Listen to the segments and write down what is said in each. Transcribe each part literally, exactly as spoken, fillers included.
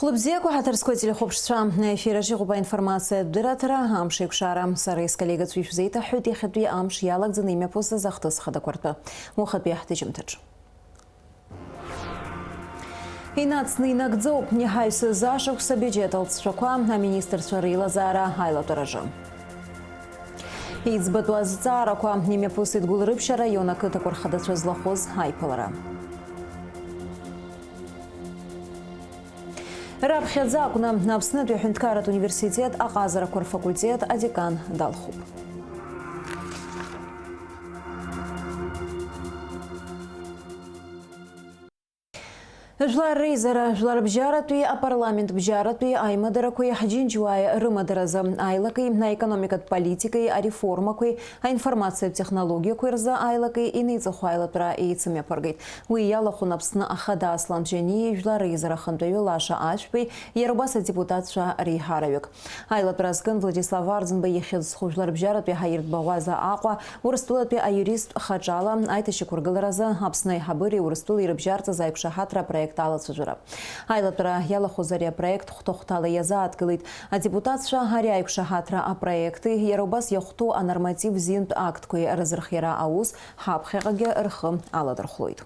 Хәлыбзиақәа, ҳаҭыр зқәу ателехәаԥшцәа, аефир аҿы иҟоуп аинформациатә дырраҭара, амш еиқәшара. Сара исколлегацәа ишәзеиҭаҳҳәоит иахьатәи амш иалагӡаны имҩаԥысыз ахҭыс хадаҟа ртәы. Уахатәи ҳҭыжьымҭаҿ. Инацны инагӡоуп, иҳаҩсыз ашықәс абиуџьет алҵшәақәа аминистрцәа реилазаара аилатәараҿы. Иӡбатәу азҵаарақәа, имҩаԥысит Гәылрыԥшь араион ақыҭақәа рхадацәа злахәыз аиԥылара. Раԥхьаӡа акәны Аԥснытәи аҳәынҭқарратә университет аҟазарақәа рфакультет адекан далхуп. Жәлар реизара, жәлар бжьаратәи апарламент бжьаратәи аимадарақәеи ҳџьынџьуааи рымадаразы аилаки, аекономикатә политикеи, ареформақәеи, аинформациатә технологиақәеи рзы аилаки иниҵахо аилатәара еицымҩаԥыргеит. Уи иалахәын Аԥсны Ахада Аслан Џьаниеи жәлар реизара ахантәаҩы Лаша Ашәбеи, иара убас адепутатцәа реиҳараҩык. Аилатәара азкын Владислав Арӡынба ихьӡ зху Жәларбжьаратәи аҳаиртә баӷәаза Аҟәа, Урыстәылатәи аиурист хаҿала аиҭашьақәыргыларазы Аԥсны аиҳабыреи Урыстәылеи ирыбжьарҵаз аиқәшаҳаҭра апроект алацәажәара. Аилатәара иалахәыз ари апроект хәҭа-хәҭала иазааҭгылеит. Адепутатцәа ари аиқәшаҳаҭра апроекти, иара убас иахәҭоу анорматив зинтә актқәеи рызырхиара аус ҳаԥхьаҟагьы рхы аладырхәлоит.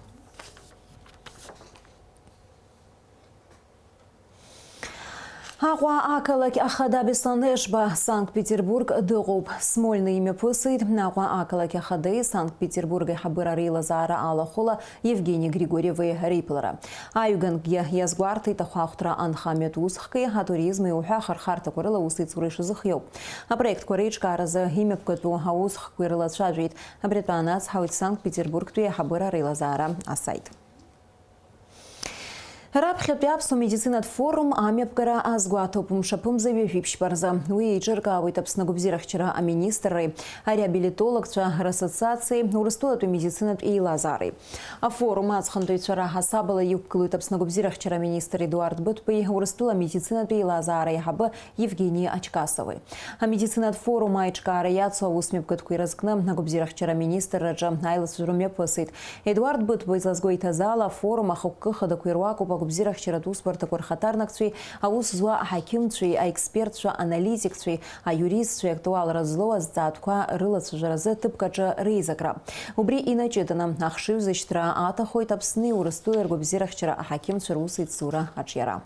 Аҟәа ақалақь ахада Беслан Ешба Санкт-Петербург дыҟоуп. Смольный имҩаԥысит Аҟәа ақалақь ахадеи Санкт-Петербург аиҳабыра реилазаара алахәыла Евгени Григорьеви реиԥылара. Аҩгангьы иазгәарҭеит ахәаахәҭра анхамҩатә усхки атуризми уҳәа ахырхарҭақәа рыла аусеицура ишазыхиоу. Апроектқәа реиҿкааразы имҩаԥгатәу аусхкқәа ирылацәажәеит. Абри атәы аанацҳауеит Санкт-Петербургтәи аиҳабыра реилазаара асаит. Раԥхьатәи аԥсуа медицинатә форум амҩаԥгара азгәаҭоуп мшаԥымза ҩажәи ԥшьба рзы. Уи еиҿыркаауеит Аԥсны агәабзиарахьчара аминистрреи, ареабилитологцәа рассоциациеи, Урыстәылатәи медицинатә еилазаареи. Афорум аҵхынтәаҩцәа раҳасабала иқәгылоит Аԥсны агәабзиарахьчара аминистр Едуард Быҭәбеи, Урыстәыла амедицинатә еилазаара аиҳабы Евгени Ачкасови. Амедицинатә форум аиҿкаара иацу аусмҩаԥгатәқәа ирызкны агәабзиарахьчара аминистрраҿы аилацәажәара мҩаԥысит. Едуард Быҭәба излазгәеиҭаз ала, афорум ахықәкы хадақәа ируакуп агәабзиарахьчаратә усбарҭақәа рхаҭарнакцәеи, аус зуа аҳақьымцәеи, аекспертцәа, аналитикцәеи, аиуристцәеи актуалра злоу азҵаатәқәа рылацәажәаразы ҭыԥк аҿы реизакра. Убри инаҷыданы, ахшыҩзышьҭра аҭахоит Аԥсни Урыстәылеи ргәабзиарахьчара аҳақьымцәа русеицура аҿиара.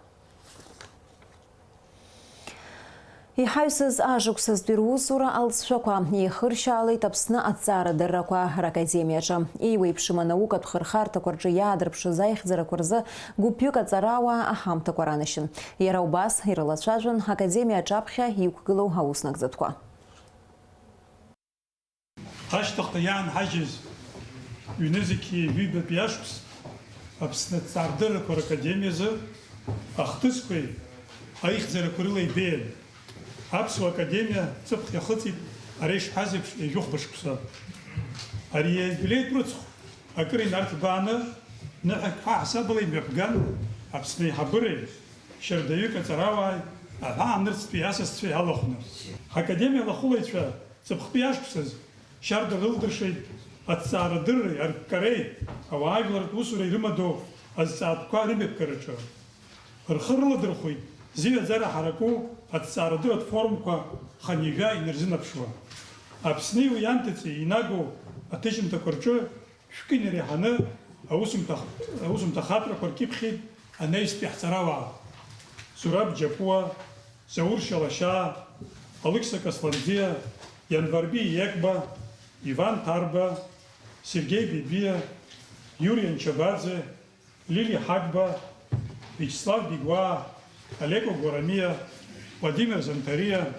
Иҳаҩсыз ашықәсазтәи русура алҵшәақәа еихыршьаалеит Аԥсны аҭҵаарадыррақәа ракадемиаҿы. Еиуеиԥшым анаукатә хырхарҭақәа рҿы иаадырԥшыз аихьӡарақәа рзы гәыԥҩык аҵарауаа аҳамҭақәа ранашьын. Иара убас ирылацәажәон академиа аҿаԥхьа иқәгылоу ауснагӡатәқәа. Ашьҭахьҟа иаанҳажьыз ҩнызқьи ҩбатәи ашықәс Аԥсны аҭҵаарадыррақәа ракадемиазы ахҭысқәеи аихьӡарақәеи рыла ибеиан. Аԥсуа академиа ҵыԥх иахыҵит, ара ишҳәаз еиԥш, ҩажәихәба шықәса. Ари аиубилеитә рыцхә акыр инарҭбааны, ныҳәак ҳәа ҳасабала имҩаԥган Аԥсны аиҳабыреи шьардаҩык аҵарауааи аҳәаанырцәтәи асасцәеи алахәны. Академиа алахәылаҩцәа Ҵыԥхтәи ашықәсаз шьарда рылдыршеит аҭҵаарадырреи арккареи, ауаажәларратә усуреи рымадоу азҵаатәқәа рымҩаԥгараҿы. Рхы рыладырхәит зыҩаӡара ҳараку аҭҵаарадырратә форумқәа хынҩажәа инарзынаԥшуа. Аԥсни уи анҭыҵи инагоу аҭыжьымҭақәа рҿы шәкы инареиҳаны аусумҭа-, аусумҭа хаҵәрақәа ркьыԥхьит анаҩстәи ҳҵарауаа: Зураб Џьапуа, Заур Шьалашьаа, Алықьса Касланӡиа, Ианварби Иекба, Иван Ҭарба, Сергеи Бебиа, Иури Анчабаӡе, Лили Ҳагба, Виачеслав Бигәаа, Алеко Гәарамиа, Владимир Занҭариа,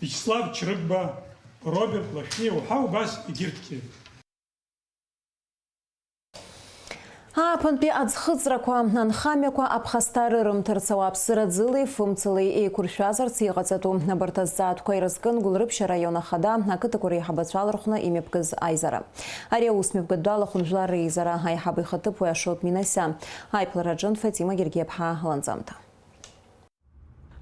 Виачеслав Чрыгба, Роберт Лашәриа уҳәа убас егьырҭгьы. Ааԥынтәи аӡхыҵрақәа анхамҩақәа аԥхасҭа рырымҭарц ауааԥсыра ӡылеи фымцалеи еиқәыршәазарц иҟаҵатәу абарҭ азҵаатәқәа ирызкын Гәылрыԥшь араион ахада ақыҭақәа реиҳабацәа алархәны имҩаԥгаз аизара. Ари аус мҩаԥгатә далахәын Жәлар реизара аиҳабы ихаҭыԥуаҩ Ашот Минасиа. Аиԥылара аҿынтә Фатима Гергиаԥҳа ланҵамҭа.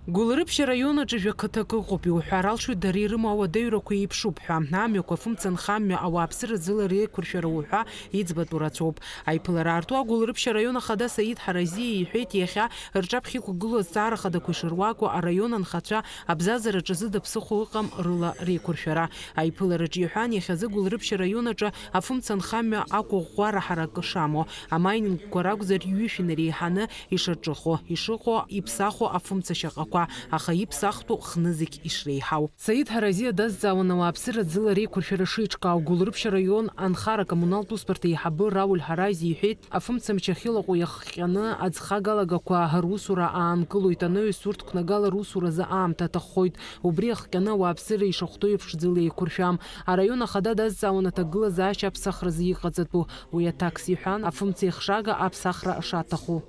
Гәылрыԥшь араион аҿы жәа қыҭак ыҟоуп, иуҳәар алшоит дара ирымоу ауадаҩрақәа еиԥшуп ҳәа. Амҩақәа афымца нхамҩа ауааԥсыра ӡыла реиқәыршәара уҳәа иӡбатәу рацәоуп. Аиԥылара аартуа Гәылрыԥшь араион ахада Саид Ҳаразиа иҳәеит, иахьа рҿаԥхьа иқәгылоу азҵаара хадақәа ишыруаку араион анхацәа абзазараҿы зыда ԥсыхәа ыҟам рыла реиқәыршәара. Аиԥылараҿы иҳәан, иахьазы Гәылрыԥшь араион аҿы афымца нхамҩа ақәыӷәӷәара ҳаракы шамоу, амайнингқәа ракәзар ҩышә инареиҳаны ишаҿыхо, ишыҟоу иԥсахуа афымца шьаҟақәа, аха иԥсахтәу хнызқь ишреиҳау. Саид Ҳаразиа дазҵаауан ауааԥсыра ӡыла реиқәыршәара шеиҿкаау. Гәылрыԥшь араион анхара-коммуналтә усбарҭа аиҳабы Рауль Ҳарази иҳәеит, афымцамч ахьылаҟәу иахҟьаны аӡхагалагақәа русура аанкылоит, анаҩс урҭ қәнагала русуразы аамҭа аҭаххоит. Убри иахҟьаны ауааԥсыра ишахәҭоу еиԥш ӡыла еиқәыршәам. Араион ахада дазҵаауан аҭагылазаашьа аԥсахразы иҟаҵатәу. Уи аҭакс иҳәан, афымцеихшага аԥсахра шаҭаху.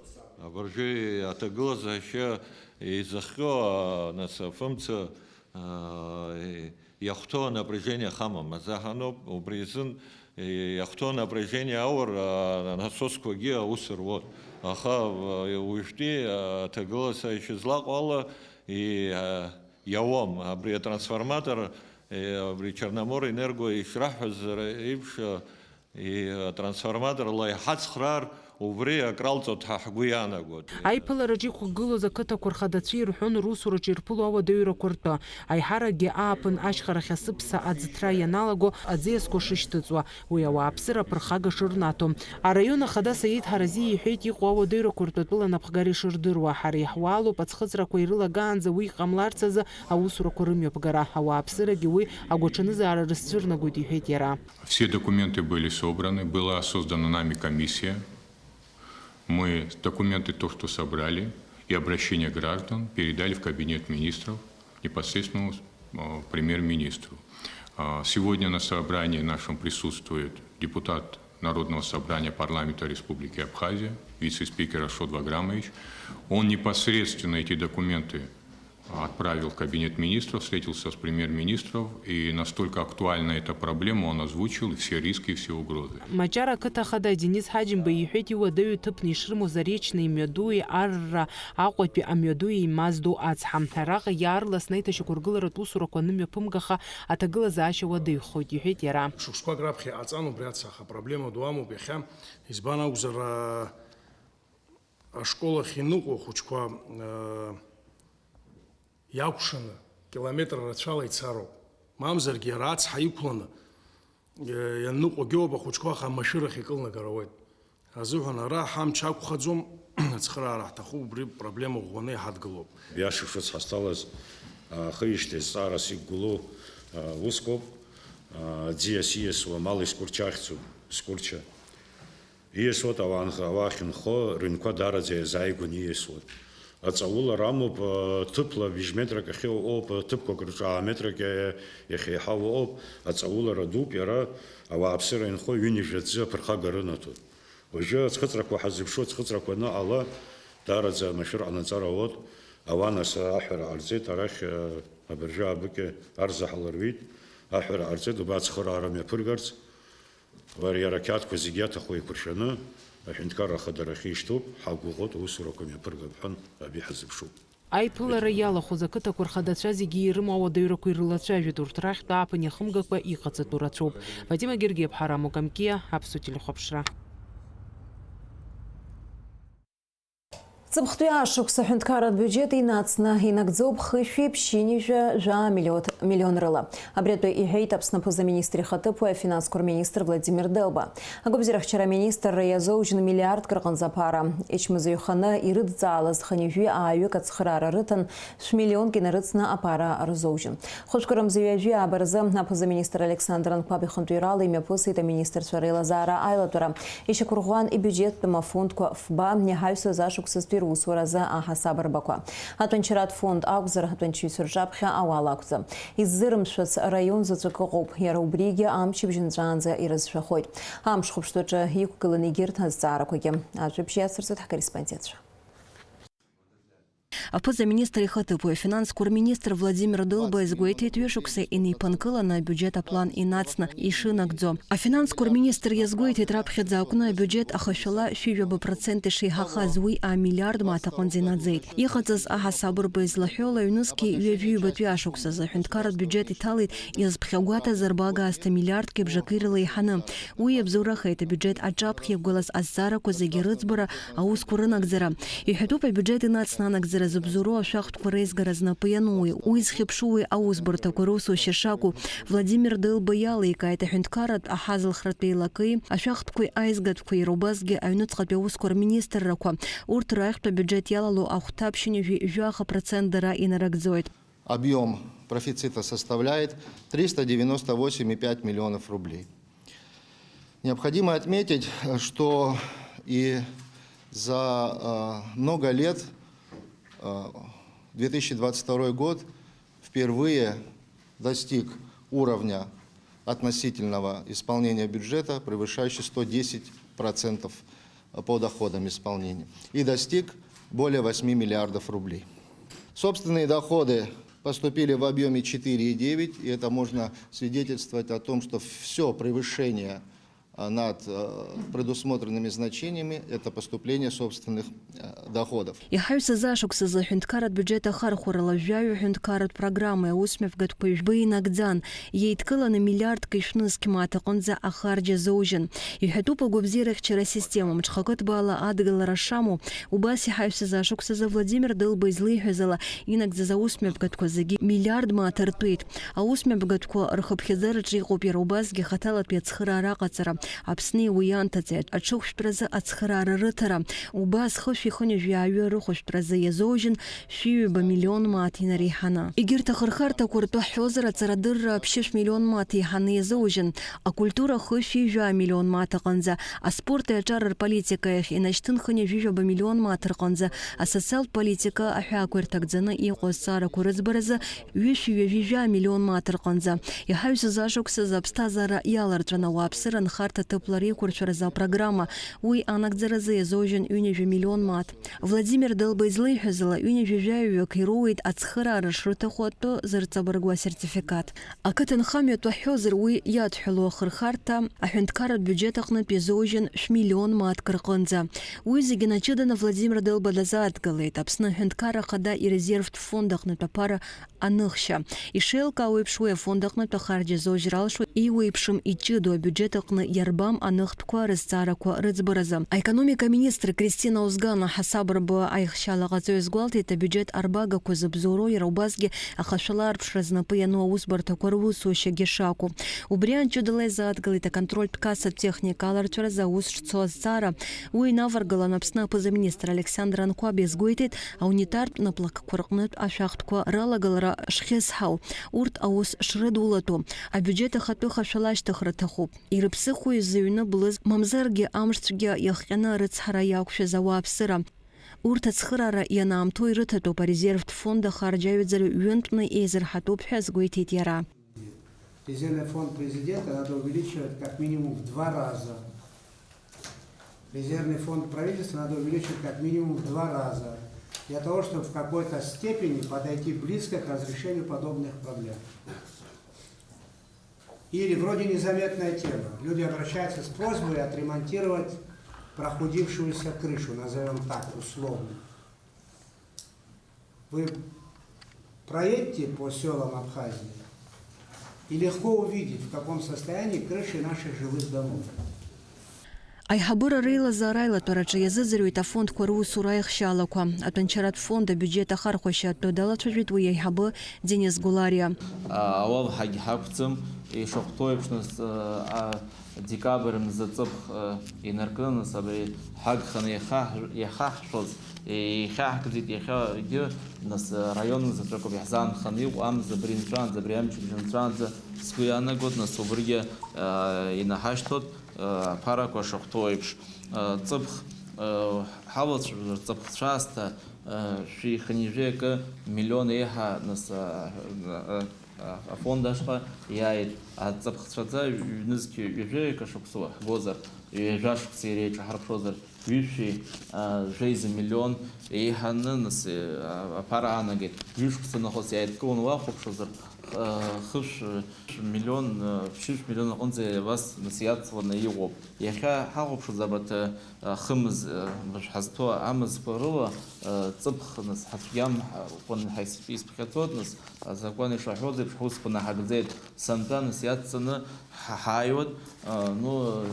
Абыржәы аҭагылазаашьа изыхҟьо, а, нас, афымца, а, иахәҭоу анапряжение хамам азаҳаноуп. Убри изын, и-, иахәҭоу анапряжение аур, а, насосқәагьы аус руот. Аха, а, уажәтәи, а, аҭагылазаашьа злаҟоу ала и-, а, иауам. Абри атрансформатор, э, абри Черноморэнерго ишраҳҳәаз еиԥш, а, И-, атрансформаторла иҳацхраар, убри акралҵуеит ҳәа ҳгәы иаанагоит. Аиԥылараҿы иқәгылоз ақыҭақәа рхадацәа ирҳәон русураҿы ирԥыло ауадаҩрақәа ртәы. Аиҳаракгьы ааԥын ашьхарахь асыԥса аӡыҭра ианалаго аӡиасқәа шышьҭыҵуа, уи ауааԥсыра аԥырхага шырнаҭо. Араион ахада Саид Ҳаразиа иҳәеит, иҟоу ауадаҩрақәа ртәы атәыла напхгара ишырдыруа. Ҳара иаҳуалуп аӡхыҵрақәа ирылагаанӡа уи иҟамларц азы аусурақәа рымҩаԥгара. Ауааԥсырагьы уи агәаҽанызаара рызцәырнагоит, иҳәеит иара. Все документы были собраны, была создана нами комиссия. Мы документы, то, что собрали, и обращения граждан передали в кабинет министров непосредственно, э, премьер-министру. А, сегодня на собрании нашем присутствует депутат Народного собрания парламента Республики Абхазия, вице-спикер Ашот Ваграмович. Он непосредственно эти документы отправил в кабинет министров, встретился с премьер-министром, и настолько актуальна эта проблема, он озвучил и все риски, и все угрозы. Маҷара ақыҭа ахада Денис Ҳаџьымба иҳәеит, иуадаҩу ҭыԥны ишрымоу Заречный мҩадуи Арра Аҟәатәи амҩаду еимаз ду ацҳа. Араҟа иаарласны аиҭашьақәыргыларатә усурақәа анымҩаԥымгаха аҭагылазаашьа уадаҩхоит, иҳәеит иара. Шықәсқәак раԥхьа иҟаҵан убри ацҳа, аха проблема ду амоуп иахьа, избан акәзар, ашкол ахь иныҟәо ахәыҷқәа, э, иакәшаны, километр рацәала ицароуп. Мамзаргьы иара ацҳа иқәланы, э, ианныҟәогьы ауп ахәыҷқәа, аха амашәырахь икылнагар ауеит. Азыҳәан ара ҳамч ақәхаӡом, ацхыраара ҳҭахуп, убри проблема ӷәӷәаны иҳадгылоуп. Биашак шыцҳасҭалаз, ахыижьҭеи зҵаарас иқәгылоу, э, усқәоуп, э, аӡиас ииасуа, амал искәырча ахьӡуп, скәырча. Ииасуеит ауаа нх-, ауаа ахьынхо рыҩнқәа даараӡа иазааигәаны ииасуеит. Аҵаулара амоуп, ҭыԥла бжь метрак ахьыҟоу ыҟоуп, ҭыԥқәак рҿы аа метрак иа-, иахьеиҳау ыҟоуп, аҵаулара дууп иара, ауааԥсыра инхо ҩынҩажәа аӡы аԥырхага рынаҭоит. Уажәы аӡхыҵрақәа ҳаззыԥшу аӡхыҵрақәа аныҟала, даараӡа амашәыр ҟанаҵар ауеит, ауаа нас аҳәара ҟарҵеит, арахь, абыржәы аабыкьа арзаҳал рҩит, аҳәара ҟарҵеит, убра ацхыраара мҩаԥыргарц. Уара, иара ақьаадқәа зегьы иаҭаху еиқәыршәаны, аҳәынҭқарра ахадарахь ишьҭоуп, ҳақәгәыӷуеит, аусурақәа мҩаԥыргап ҳәа, абри ҳазыԥшуп. Аиԥылара иалахәыз ақыҭақәа рхадацәа зегьы ирымоу ауадаҩрақәа ирылацәажәоит, урҭ рахьтә ааԥын иахымгакәа иҟаҵатәу рацәоуп. Фатима Гергиаԥҳа, Рамо Камкиа, Аԥсуа телехәаԥшра. Ҵыԥхтәи ашықәс аҳәынҭқарратә биуџьет инацны инагӡоуп хышәи ԥшьынҩажәи жәа миллион, миллион рыла. Абри атәы иҳәеит Аԥсны аԥыза-министр ихаҭыԥуаҩ афинансқәа рминистр Владимир Делба. Агәабзиарахьчара аминистрра иазоужьын миллиардк рҟынӡа аԥара. Ичмазаҩханы ирыдҵаалаз хынҩажәи ааҩык ацхыраара рыҭан, шә-миллионк инарыцны аԥара рзоужьын. Хәышәкырамза ҩажәи ааба рзы аԥыза-министр Александр Анқәаб ихантәаҩрала имҩаԥысит аминистрцәа реилазаара аилатәара. Ишьақәырӷәӷәан ибиуџьеттәым афондқәа фба иҳаҩсыз ашықәсазтәи русуразы аҳасаб рбақәа. Атәанчаратә фонд акәзар, атәанчаҩцәа рҿаԥхьа ауал ақәӡам. Иззырымшәац раион заҵәык ыҟоуп, иара убригьы амчыбжь нҵәаанӡа ирызшәахоит. Амш хәаԥштәаҿы иқәгылан егьырҭ азҵаарақәагьы. Ажәабжь иацырҵоит ҳкорреспондентцәа. Аԥыза-министр ихаҭыԥуаҩ афинансқәа рминистр Владимир Дылба изгәеиҭеит ҩышықәса инеиԥынкыланы абиуџьет аплан инацны ишынагӡо. Афинансқәа рминистр иазгәеиҭеит, раԥхьаӡа акәны абиуџьет ахашәала шәи жәаба процент ишеиҳахаз, уи амиллиард мааҭ аҟынӡа инаӡеит. Иҟаҵаз аҳасабырба излаҳәо ала, ҩнызқьи ҩажәи ҩбатәи ашықәсазы аҳәынҭқарратә биуџьет иҭалеит иазԥхьагәаҭаз арбага аасҭа миллиардки бжаки рыла еиҳаны. Уи иабзоурахеит абиуџьет аҿаԥхьа иқәгылаз азҵаарақәа зегьы рыӡбара, аусқәа рынагӡара. Иҳәатәуп, абиуџьет инацны анагӡара зыбзоуроу ашәахтәқәа реизгара знапы иану уи. Уи зхьыԥшу уи аусбарҭақәа русушьа шакәу. Владимир Дылба иаликааит аҳәынҭқарратә аҳазылхратә еилакеи, ашәахтәқәеи аизгатәқәеи иара убасгьы аҩныҵҟатәи аусқәа рминистррақәа. Урҭ раахьтә абиуџьет иалало ахәҭа ԥшьынҩажәи жәаха процент дара инарыгӡоит. Объём профицита составляет триста девяносто восемь и пять миллионов рублей. Необходимо отметить, что и за, э, много лет, э, две тысячи двадцать второй год впервые достиг уровня относительного исполнения бюджета, превышающий сто десять процентов по доходам исполнения, и достиг более восьми миллиардов рублей. Собственные доходы поступили в объёме четыре и девять, и это можно свидетельствовать о том, что всё превышение, а, над, э, предусмотренными значениями — это поступление собственных, э, доходов. Иҳаҩсыз ашықәсазы аҳәынҭқарратә биуџьет ахархәарала жәаҩа ҳәынҭқарратә программеи аусмҩаԥгатәқәеи жәба инагӡан, еидкыланы миллиардк ишәнызқь мааҭ аҟынӡа ахарџь азоужьын. Иҳәатәуп агәабзиарахьчара асистема мҽхакы ҭбаала адгылара шамоу. Убас иҳаҩсыз ашықәсазы Владимир Дылба излеиҳәаз ала, инагӡаз аусмҩаԥгатәқәа зегьы миллиард мааҭ ртәеит. Аусмҩаԥгатәқәа рхыԥхьаӡараҿы иҟоуп иара убасгьы хаҭалатәи ацхыраара аҟаҵара, Аԥсни уи ианҭаҵеи аҽыхәшәтәразы ацхыраара рыҭара. Убас хышәи хынҩажәи ҩажәи рыхәшәтәразы иазоужьын шәи ҩба миллион мааҭ инареиҳаны. Егьырҭ ахырхарҭақәа ртәы ҳҳәозар, аҵарадырра ԥшьышә миллион мааҭ еиҳаны иазоужьын, акультура хышәи жәа миллион мааҭ аҟынӡа, аспорти аҿар рполитика иахь инашьҭын хынҩажәи жәаба миллион мааҭ рҟынӡа, асоциалтә политика аҳәаақәа ирҭагӡаны иҟоу азҵаарақәа рыӡбаразы ҩышәи ҩажәи жәа миллион мааҭ рҟынӡа. Иҳаҩсыз ашықәсазы аԥсҭазаара иаларҵәан ауааԥсыра нхарҭа ҭыԥла реиқәыршәаразы апрограмма, уи анагӡаразы иазоужьын ҩынҩажәа миллион мааҭ. Владимир Дылба излеиҳәаз ала, ҩынҩажәа жәаҩык ироуеит ацхыраара шрыҭаху атәы зырҵабыргуа асертификат. Ақыҭанхамҩатә ҳҳәозар, уи иадҳәалоу ахырхарҭа аҳәынҭқарратә биуџьет аҟнытә иазоужьын шәмиллион мааҭк рҟынӡа. Уи зегьы наҷыданы Владимир Дылба дазааҭгылеит Аԥсны Аҳәынҭқарра Ахада ирезервтә фонд аҟнытә аԥара аныхшьа. Ишеилкаау еиԥш, уи афонд аҟнытә ахарџь азоужьыр алшоит еиуеиԥшым иҷыдоу абиуџьет аҟны иарбам аныхтәқәа рызҵаарақәа рыӡбаразы. Аекономика аминистр Кристина Озгана ҳасабырба аихшьала ҟаҵо иазгәалҭеит, абиуџьет арбагақәа зыбзоуроу иара убасгьы ахашәала арԥшра знапы иану аусбарҭақәа русушьагьы шакәу. Убри аан ҷыдала изааҭгылеит аконтрольтә кассатә техника аларҵәаразы аус шцо азҵаара. Уи инаваргалан Аԥсны аԥыза-министр Александр Анқәаб иазгәеиҭеит, аунитартә наплакқәа рҟнытә ашәахтәқәа ралагалара шхьысҳау, урҭ аус шрыдулатәу, абиуџьет ахатәы хашәала ашьҭыхра ҭахуп. Ирыԥсыхәои зыҩны блыз, мамзаргьы амшцәгьа иахҟьаны арыцҳара иақәшәаз ауааԥсыра? Урҭ ацхыраара ианаамҭоу ирыҭатәуп, арезервтә фонд ахарџь аҩаӡара ҩынтәны еизырҳатәуп ҳәа азгәеиҭеит иара. Резервный фонд президента надо увеличивать как минимум в два раза. Резервный фонд правительства надо увеличивать как минимум в два раза, для того, чтобы в какой-то степени подойти близко к разрешению подобных проблем. Или вроде незаметная тема. Люди обращаются с просьбой отремонтировать прохудившуюся крышу, назовём так, условно. Вы проедьте по сёлам Абхазии и легко увидеть, в каком состоянии крыши наших жилых домов. Аиҳабыра реилазаара аилатәараҿы иазыӡырҩит афондқәа русура аихшьаалақәа. Аҭәанчаратә фонд абиуџьет ахархәашьа атәы далацәажәеит уи аиҳабы Денис Гулариа. Ауал ҳагь ҳақәӡам, ишахәҭоу еиԥш, нас, а, декабрь мза ҵыԥх, а, инаркны, нас, абри ҳагханы иахаҳ-, иахаҳшәоз, ихьаҳгӡеит иахьагьы, нас, раион заҵәык ауп иаҳзаанханы иҟоу, амза абри нҵәаанӡа, абри амчыбжь нҵәаанӡа сгәы иаанагоит, нас, убригьы, а, инаҳашьҭуеит, а, аԥарақәа шахәҭоу еиԥш, а, ҵыԥх, а, ҳалацәажәозар, ҵыԥхцәаасҭа, а, шәи хынҩажәи акы миллион еиҳа, нас, а, а, а, афонд ашҟа иааит. Аҵыԥхцәаӡа ҩнызқь ҩажәаҩык ашықәсала ҳгозар, ҩажәа шықәса иреиҿаҳарԥшозар, Ҩышәи, а, жәеиза миллион еиҳаны, нас, а, аԥара аанагеит. Ҩышықәса нахыс иааидкыланы уахәаԥшуазар, а, хышә, миллион, а, ԥшьышә миллион аҟынӡа абас, нас, иацланы иҟоуп. Иахьа ҳахәаԥшуаз абарҭ, а, хымз, а, быжә ҳазҭоу амзқәа рыла, а, ҵыԥх, нас, ҳацәгьам, а, ҟәын ҳаис-, исԥхьаӡоит, нас, азакәан ишаҳәоз еиԥш, ҳусқәа наҳагӡеит. Сынтәа, нас, иацҵаны ҳа-, ҳааиуеит, а, ну,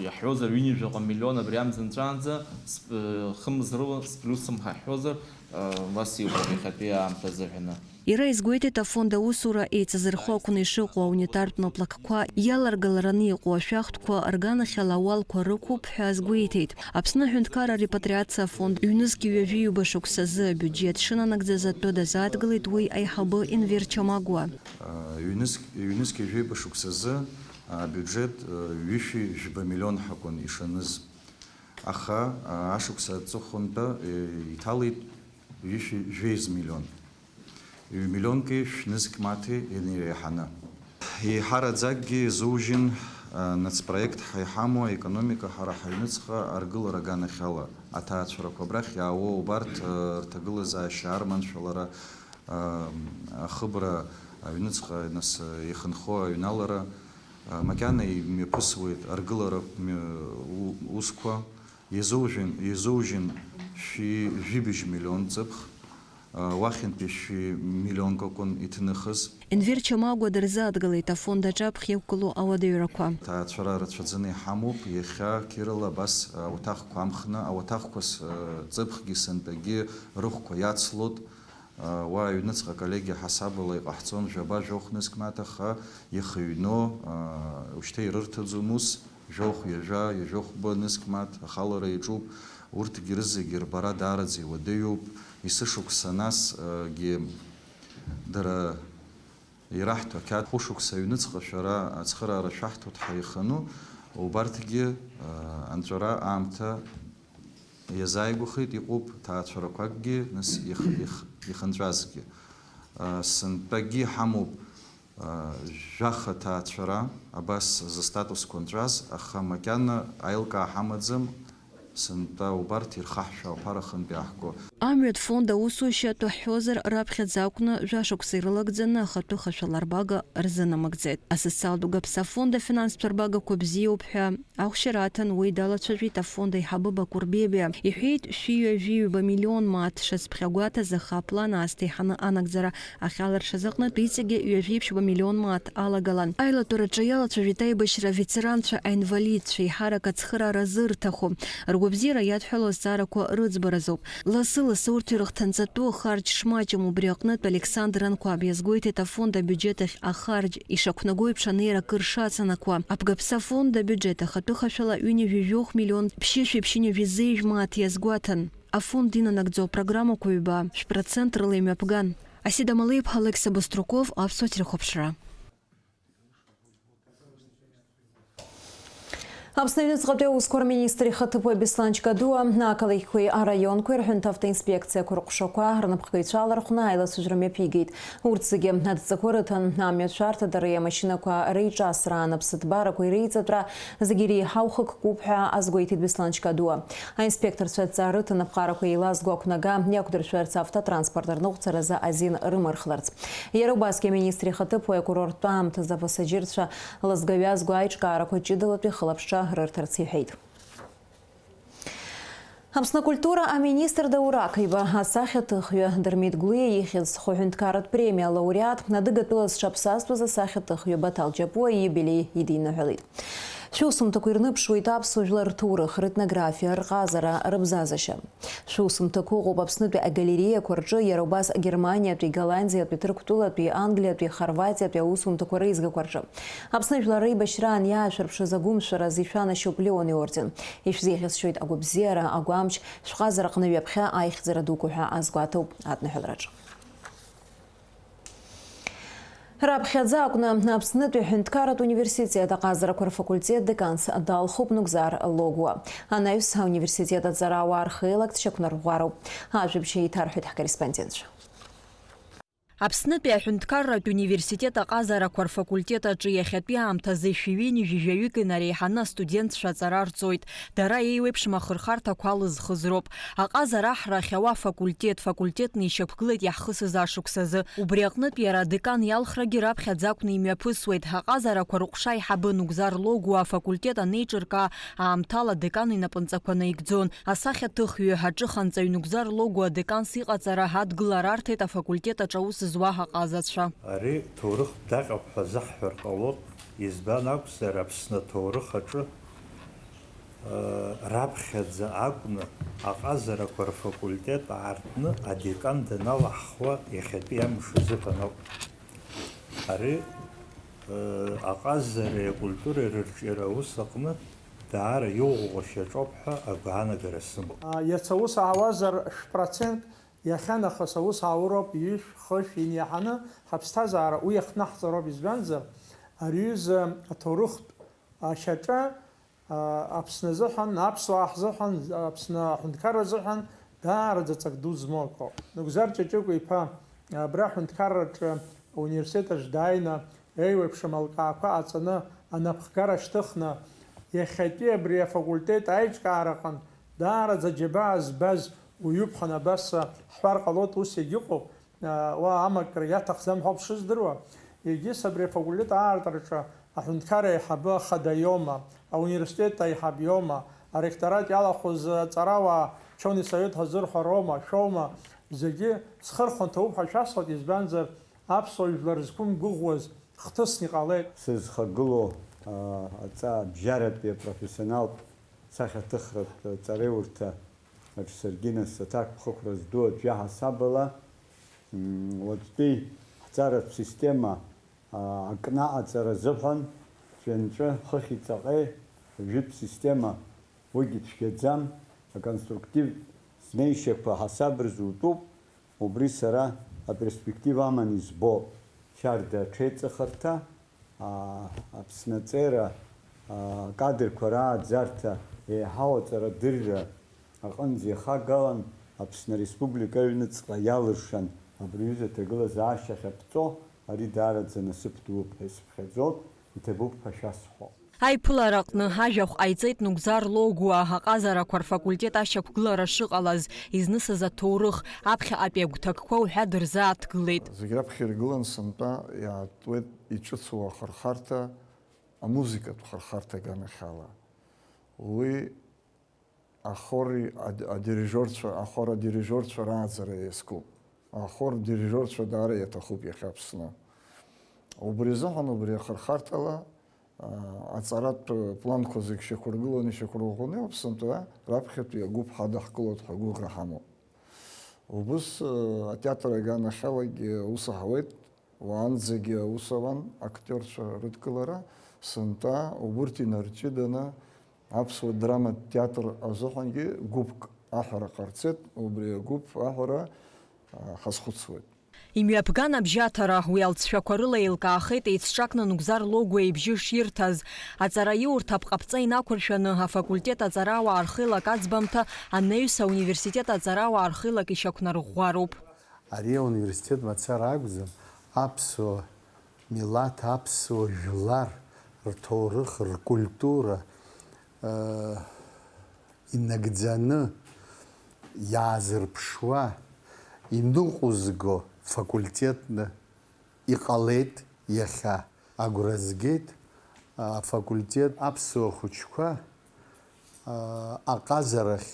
иаҳҳәозар, ҩынҩажәаҟа миллион абри амза нҵәаанӡа, сп-, хымз рыла сплюсом ҳаҳҳәозар, а, убас иҟоуп иахьатәи аамҭа азыҳәаны. Иара изгәеиҭеит, афонд аусура еицазырхо акәны ишыҟоу аунитартә наплакқәа иаларгалараны иҟоу ашәахтәқәа рганахьала ауалқәа рықәуп ҳәа азгәеиҭеит. Аԥсны аҳәынҭқарра арепатриациа афонд ҩнызқь ҩажәи ҩба шықәсазы абиуџьет шынанагӡаз атәы дазааҭгылеит уи аиҳабы Енвер Чамагәуа. Ҩнызқь, ҩнызқь ҩажәи ҩба шықәсазы абиуџьет ҩышәи жәба миллион ҳакәын ишаныз. Аха ашықәс аҵыхәантәи иҭалеит ҩышәи жәеиза миллион. Ҩ-миллионки шәнызқь маҭи инареиҳаны. Еиҳараӡакгьы изужьын, а, нацпроект ҳәа иҳамоу аекономика ҳара ҳаҩныҵҟа аргылара аганахьала. Аҭаацәарақәа абрахь иаауоу убарҭ, а, рҭагылазаашьа арманшәалара, а, ахыбра аҩныҵҟа, нас, а, ихынҳәуа аҩналара, а, макьана имҩаԥысуеит аргылара мҩа-, у-, усқәа. Иазужьын, иазужьын шәи жәибжь миллион ҵыԥх, а, уахьынтәи шәи миллионк акәын иҭнахыз. Енвер Чамагәа дырзааҭгылеит афонд аҿаԥхьа иқәгылоу ауадаҩрақәа. Аҭаацәара рацәаӡаны иҳамоуп, иахьа қьырала абас ауаҭахқәа амхны, ауаҭахқәа с-, ҵыԥхгьы сынтәагьы рыхәқәа иацлот. Уа аҩныҵҟа аколлегиа ҳасабала иҟаҳҵон жәаба-жәохә нызқь маҭ, аха ихыҩно, ушьҭа ирырҭаӡом ус, жәохә ҩажәа, ҩажәохәба нызқь маҭ ахалара иаҿуп. Урҭгьы рызегьы рбара даараӡа иуадаҩуп. Есышықәса насгьы дара ираҳҭо ақьаад хәышықәса аҩныҵҟа шәара ацхыраара шәаҳҭоит ҳәа ихану, убарҭгьы анҵәара аамҭа иазааигәахеит, иҟоуп ҭаацәарақәакгьы, нас их-, их-, ихынҵәазгьы. Сынтәагьы иҳамоуп, жәаха ҭаацәара, абас зыстатусқәа нҵәаз, аха макьана аилкаа ҳамаӡам, сынтәа убарҭ ирхаҳшәа аԥара хынтә иаҳго. Амҩатә фонд аусушьа атәы ҳҳәозар, раԥхьаӡа акәны жәашықәса ирылагӡаны ахатәы хашәаларбага рзынамыгӡеит. Асоциалтә гәаԥса афонд афинанстә арбагақәа бзиоуп ҳәа Ахәшьара аҭан, уи далацәажәеит афонд аиҳабы Бакәыр Бебиа. Иҳәеит, шәи ҩажәи ҩба миллион мааҭ шацәԥхьагәаҭаз, аха аплан аасҭа иҳаны анагӡара ахьалыршаз аҟнытә иҵегьы ҩажәи ԥшьба миллион мааҭ алагалан. Аилатәараҿы иалацәажәеит аибашьра аветеранцәа, аинвалидцәа, еиҳарак ацхыраара зырҭаху, ргәабзиара иадҳәалоу азҵаарақәа рыӡбаразоуп. Лассы-лассы урҭ ирыхҭынҵатәу ахарџь шмаҷым, убри аҟнытә Александр Анқәаб иазгәеиҭеит афонд абиуџьет ахь ахарџь ишақәнаго еиԥш анеира акыр шацанакуа. Абгаԥса афонд абиуџьет ахатәы хашәала ҩынҩажәи жәохә миллион ԥшьышәи ԥшьынҩажәи зеижә мааҭ иазгәаҭан. Афонд инанагӡо апрограммақәа ҩба шә процент рыла имҩаԥган. Асида Малеиԥҳа, Алықьса Быструков, Аԥсуа телехәаԥшра. Аԥсны аҩныҵҟатәи аусқәа рминистр ихаҭыԥуаҩ Беслан Ҷкадуа ақалақьқәеи араионқәеи рҳәынҭавтоинспекциақәа рҟәшақәа рнапхгаҩцәа алархәны аилацәажәара мҩаԥигеит. Урҭ зегьы адҵақәа рыҭан, амҩа шәарҭадареи амашьынақәа реиҿасраан аԥсыҭбарақәа иреиҵатәра зегьы иреиҳау хықәкуп ҳәа азгәеиҭеит Беслан Ҷкадуа. Аинспекторцәа адҵа рыҭан аԥҟарақәа еилазго ақәнага иақәдыршәарц автотранспорт рныҟәцаразы азин рымырхларц. Иара убасгьы аминистр ихаҭыԥуаҩ акурорттә аамҭазы апассаџьырцәа лазга-ҩазго аиҿкаарақәа ҷыдалатәи хылаԥшра рырҭарц иҳәеит. Аԥсны акультура аминистр Даур Ақаиба асахьаҭыхҩы Дырмит Гәлиа ихьӡ зху аҳәынҭқарратә премиа алауреат, Адыгатәыла зҽаԥсазтәыз асахьаҭыхҩы Баҭал Џьапуа ииубилеи идиныҳәалеит. Шәусумҭақәа ирныԥшуеит аԥсуа жәлар рҭоурых, ретнографиа, рҟазара, рыбзазашьа. Шәусумҭақәа ыҟоуп Аԥснытәи агалереиақәа рҿы, иара убас Германиатәи, Голландиатәи, Ҭырқәтәылатәи, Англиатәи, Хорватиатәи аусумҭақәа реизгақәа рҿы. Аԥсны жәлар реибашьраан иаашәырԥшыз агәымшәара азы ишәанашьоуп Леон иорден. Ишәзеиӷьасшьоит агәабзиара, агәамч, шәҟазараҟны ҩаԥхьа аихьӡара дуқәа ҳәа азгәаҭоуп адныҳәалараҿы. Раԥхьаӡа акәны Аԥснытәи аҳәынҭқарратә университет аҟазарақәа рфакультет деканс далхуп Нугзар Логуа. Анаҩс, ауниверситет аҵарауаа рхеилак дшьақәнарӷәӷәароуп. Ажәабжь еиҭарҳәоит ҳкорреспондентцәа. Аԥснытәи аҳәынҭқарратә университет аҟазарақәа рфакультет аҿы иахьатәи аамҭазы шәи ҩынҩажәаҩык инареиҳаны астудентцәа аҵара рҵоит. Дара еиуеиԥшым ахырхарҭақәа алызхыз роуп. Аҟазара аҳра ахьауа афакультет, факультетны ишьақәгылеит иаҳхысыз ашықәсазы. Убри аҟнытә иара адекан иалхрагьы раԥхьаӡа акәны имҩаԥысуеит. Аҟазарақәа рыҟәша аиҳабы Нугзар Логуа афакультет анеиҿыркаа, аамҭала адекан инапынҵақәа наигӡон. Асахьаҭыхҩы, аҿыханҵаҩ Нугзар Логуа адеканс иҟаҵара адгылара арҭеит афакультет аҿы аус зуа аҟазацәа. Ари ҭоурыхтә даҟьоуп ҳәа заҳҳәар ҟалоит, избан акәзар, Аԥсны аҭоурых аҿы, э, раԥхьаӡа акәны аҟазарақәа рфакультет аартны адекан даналаҳхуа иахьатәи амш азыҳәан ауп. Ари, э, аҟазареи акультуреи рырҿиара аус аҟны даара иӷәӷәа шьаҿоуп ҳәа агәаанагара сымоуп. А, иацы аус аауазар шә-процент, иахьа нахыс аус аауроуп ҩышә, хышә иниаҳаны ҳаԥсҭазаара уи иахҭнаҳҵароуп, избанзар, ари аҩыза аҭоурыхтә ашьаҿа, а, Аԥсны азыҳәан, аԥсуаа ҳзыҳәан, Аԥсны аҳәынҭқарра азыҳәан даараӡа ҵак ду змоу акоуп. Нугзар Ҷыҷыкәа-иԥа абра аҳәынҭқарраҿы ауниверситет аҿы дааины, еиуеиԥшым алкаақәа ҟаҵаны, анапхгара шьҭыхны, иахьатәи абри афакультет аиҿкаараҟынтә даараӡа џьабаа збаз уаҩуп ҳәа абас ҳҳәар ҟалоит, ус егьыҟоуп. Уа амакра иаҭахӡам ҳәа ауп шыздыруа. Егьыс абри афакультет аартраҿы аҳәынҭқар аиҳабы ахада иоума, ауниверситет аиҳаб иоума, аректорат иалахәыз аҵарауаа, учёный совет ҳәа зырҳәо роума, шәоума, зегьы зхырхәан ҭабуп ҳәа шәасҳәоит, избанзар, аԥсуа жәлар зқәымгәыӷуаз хҭысны иҟалеит. Сызхагылоу, аа, аҵаа абжьаратәи апрофессионалтә сахьаҭыхратә ҵареурҭа аҿы саргьы нас аҭакԥхықәра зду аӡә иаҳасабала, м, уаҵәтәи ҳҵаратә система, аа, акнаҟаҵара азыҳәан, ҵәҩанҵәы, хыхьи ҵаҟеи, жәытә система, уигьы цәгьаӡам, аконструктивтә знеишьақәа ҳасаб рзутәуп, убри сара аперспектива аман избо, шьарда аҽеиҵыхырҭа, аа, Аԥсны аҵеира, аа, акадрқәа рааӡарҭа, еиҳау аҵарадырра аҟынӡа ихагалан, Аԥсны Республика аҩныҵҟа иалыршан абри аҩыза аҭагылазаашьа ахьаԥҵәо, ари даараӡа насыԥ дууп ҳәа исыԥхьаӡоит, иҭабуп ҳәа шәасҳәо. Аиԥылараҟны ажәахә ҟаиҵеит Нугзар Логуа, аҟазарақәа рфакультет ашьақәгылара шыҟалаз изнысыз аҭоурых, аԥхьаҟатәи агәҭакқәа уҳәа дырзааҭгылеит. Зегь раԥхьа иргылан сынтәа иаатуеит иҿыцу ахырхарҭа, амузыкатә хырхарҭа аганахьала. Уи ахори ад-, адирижиорцәа, ахор адирижиорцәа рааӡара иазкуп. Ахор дирижиорцәа даара иаҭахуп иахьа Аԥсны. Убри азыҳәан, убри ахырхарҭала, аа, аҵаратә планқәа зегь шьақәыргыланы, ишьақәырӷәӷәаны иоуп сынтәа раԥхьатәи агәыԥ ҳадаҳкылоит ҳәа агәыӷра ҳамоуп. Убыс, аа, атеатр аганахьалагьы аус аҳауеит. Уаанӡагьы аус ауан актиорцәа рыдкылара, сынтәа убырҭ инарҷыданы аԥсуа драматә театр азыҳәангьы гәыԥк аҳәара ҟарҵеит, убри агәыԥ аҳәара, а, ҳазхәыцуеит. Имҩаԥган абжьаҭара, уи алҵшәақәа рыла еилкаахеит еицҿакны Нугзар Логуа ибжьы ширҭаз. Аҵараиурҭа апҟаԥҵа инақәыршәаны, афакультет аҵарауаа рхеилак аӡбамҭа анаҩс ауниверситет аҵарауаа рхеилак ишьақәнарӷәӷәароуп. Ари ауниверситет мацара акәӡам, аԥсуа милаҭ, аԥсуа жәлар рҭоурых, ркультура, э, инагӡаны иаазырԥшуа, иныҟәызго факультетны иҟалеит иахьа. Агәра згеит, афакультет аԥсуа хәыҷқәа, а, аҟазарахь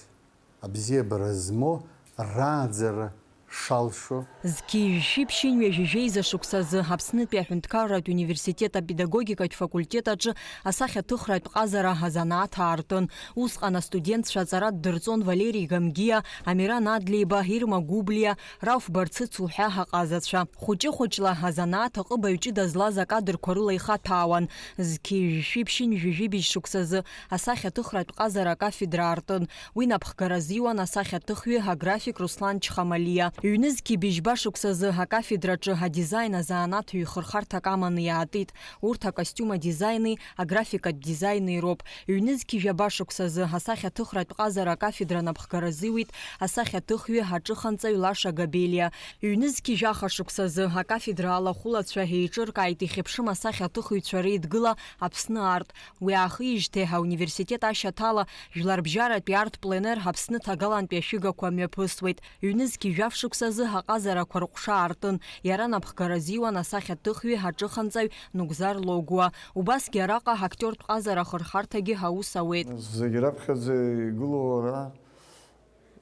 абзиабара змоу рааӡара шалшо. Зқьи жәшәи ԥшьынҩажәи жәеиза шықәсазы Аԥснытәи аҳәынҭқарратә университет апедагогикатә факультет аҿы асахьаҭыхратә ҟазара азанааҭ аартын. Усҟан астудентцәа аҵара ддырҵон Валери Гамгиа, Амиран Адлеиба, Ирма Гәыблиа, Рауф Барцыц уҳәа аҟазацәа. Хәыҷы-хәыҷла азанааҭ аҟыбаҩ ҷыда злаз акадрқәа рыла ихаҭәаауан. Зқьи жәшәи ԥшьынҩажәи жәибжь шықәсазы асахьаҭыхратә ҟазара акафедра аартын. Уи напхгара азиуан асахьаҭыхҩы аграфик Руслан Чхамалиа. Ҩнызқьи быжьба шықәсазы акафедраҿы адизаин азанааҭ ҩхырхарҭак аманы иаатит. Урҭ акостиум адизаини аграфикатә дизаини роуп. Ҩнызқьи жәаба шықәсазы асахьаҭыхратә ҟазара акафедра напхгара азиуит асахьаҭыхҩы аҿыханҵаҩ Лаша Габелиа. Ҩнызқьи жәаха шықәсазы акафедра алахәылацәа еиҿыркааит ихьыԥшым асахьаҭыхыҩцәа реидгыла Аԥсны арт. Уи аахижьҭеи ауниверситет ашьаҭала жәларбжьаратәи арт-пленер Аԥсны ҭагалантәи ашәыгақәа мҩаԥысуеит. Ҩнызқьи жәаф шықәсазы аҟазарақәа рҟәша аартын. Иара напхгара азиуан асахьаҭыхҩы аҿыханҵаҩ Нугзар Логуа. Убасгьы араҟа актиортә ҟазара ахырхарҭагьы аус ауеит. Зегь раԥхьаӡа игылоу ара,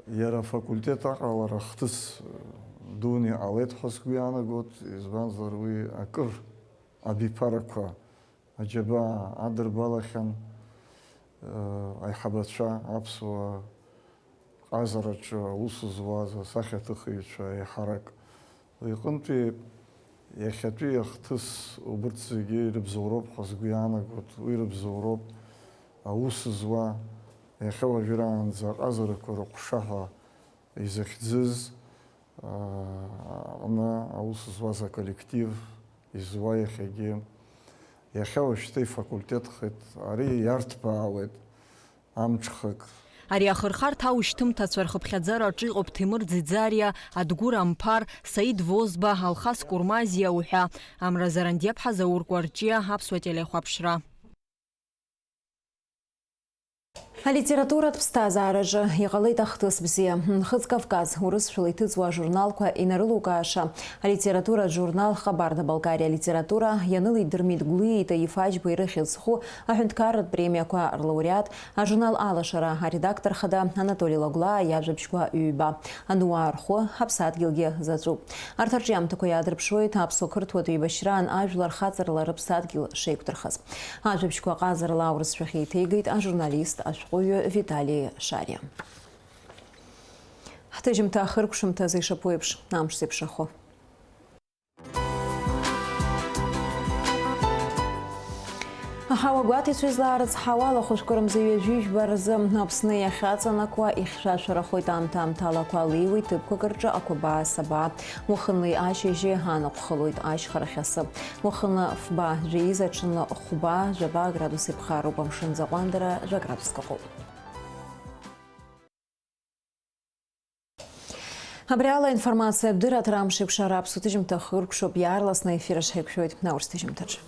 иара афакультет аҟалара ахҭыс дуны иҟалеит ҳәа сгәы иаанагоит, избанзар уи акыр абиԥарақәа аџьабаа адырбалахьан, э, аиҳабацәа, аԥсуа ҟазараҿы аус зуаз асахьаҭыхыҩцәа еиҳарак. Уи аҟынтәи иахьатәи ахҭыс убырҭ зегьы ирыбзоуроуп ҳәа сгәы иаанагоит. Уи рыбзоуроуп аус зуа, иахьа уажәраанӡа аҟазарақәа рыҟәша ҳәа изыхьӡыз, аа, аҟны аус зуаз аколлектив, изуа иахьагьы. Иахьа уажәшьҭа ифакультетхеит, ари иарҭбаауеит амҽхак. Ари ахырхарҭа аушьҭымҭацәа рхыԥхьаӡараҿы иҟоуп Ҭемыр Ӡиӡариа, Адгәыр Амԥар, Саид Возба, Алхас Курмазиа уҳәа. Амра Зарандиаԥҳа, Заур Кәарҷиа, Аԥсуа телехәаԥшра. Алитературатә ԥсҭазаараҿы иҟалеит ахҭыс бзиа. Нхыҵ Кавказ урысшәала иҭыҵуа ажурналқәа инарылукааша алитературатә журнал Хабарда-Балкариа алитература ианылидырмит Гәлиеи Таиф Аџьбеи рыхьӡ зху аҳәынҭқарратә премиақәа рлауреат, ажурнал Алашара аредактор хада Анатоли Лагәлаа иажәабжьқәа ҩба, Ануаа рхәы, Ҳаԥсадгьылгьы заҵәуп. Арҭ арҿиамҭақәа иаадырԥшуеит аԥсуа-қырҭуатә еибашьраан ажәлар хаҵарала рыԥсадгьыл шеиқәдырхаз. Ажәабжьқәа ҟазарала аурысшәахь еиҭеигеит ажурналист, ашәҟәыҩҩы Витали Шариа. Ҳҭыжьымҭа ахыркәшамҭазы ишаԥу еиԥш, амш зеиԥшрахо. Аҳауа гәаҭеицәа излаарыцҳауа, алахәыжәқәа рымза ҩажәи жәба рзы Аԥсны иахьаҵанакуа ихьшәашәарахоит, аамҭа-аамҭала ақәа леиуеит, ҭыԥқәак рҿы ақәабаа-сабаа. Уахынлеи ашьыжьи анаҟә хылоит ашьхарахь асы. Уахынла фба, жәеиза, ҽынла хәба, жәаба градус иԥхароуп, амшын ӡаҟәандара жәа градуск ыҟоуп. Абри ала информациатә дырраҭара амш еиқәшара аԥсуа ҭыжьымҭа хыркәшоуп, иаарласны аефир аҿы ҳаиқәшәоит аурыс ҭыжьымҭаҿы.